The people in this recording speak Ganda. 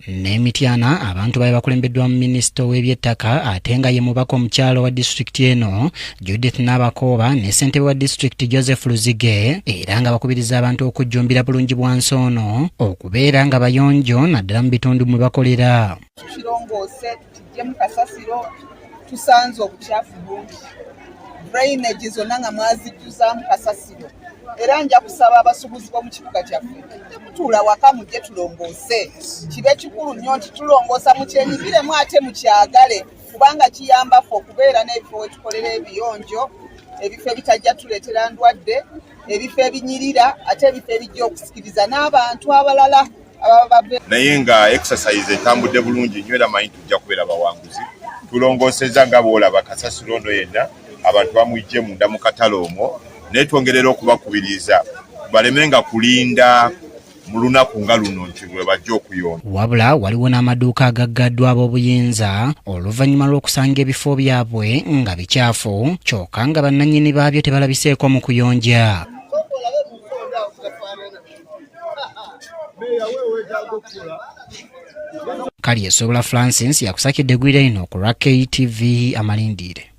N'emityana abantu babe bakulembeddwamu minisita ow'ebyettaka ate nga ye mubaka omukyalo wa disitulikiti eno Judith Nabakooba ne ssentebe wa disitulikiti Joseph Luzige, era nga bakubiriza abantu okujjumbira bulungi bwansi ono okubeera nga bayonjo naddala mu bitundu mwe bakolera. Tukirongoose, tukiggyemu kasasiro, tusanze obukyafu bungi, drainage zonna nga mwazijjuzaamu kasasiro, era nja kusaba abasuubuzi b'omu kibuga kyaffe temutuula waka, mujje tulongoose. Kibe kikulu nnyo nti tulongoosa, mukyenyigiremu ate mukyagale, kubanga kiyamba ffe okubeera n'ebifo wetukolera ebiyonjo, ebifo ebitajja tuleetera ndwadde, ebifo ebinyirira, ate ebifo ebijja okusikiriza n'abantu abalala. Naye nga exercise etambudde bulungi nnyo, era manyi tujja kubeera bawanguzi. Tulongoosezza nga bw'olaba kasasiro ono yenna abantu bamwijje munda mu katale omwo, naye twongerera okubakubiriza baleme nga kulinda mu lunaku nga luno nti lwe bajja okuyonja. Wabula waliwo n'amaduuka agaggaddwa ab'obuyinza oluvannyuma lw'okusanga ebifo byabwe nga bikyafu, kyokka nga bannannyini baabyo tebalabiseeko mu kuyonja. Kalyesobola Francis yakusakidde gwira ino ku lwa KTV Amalindiire.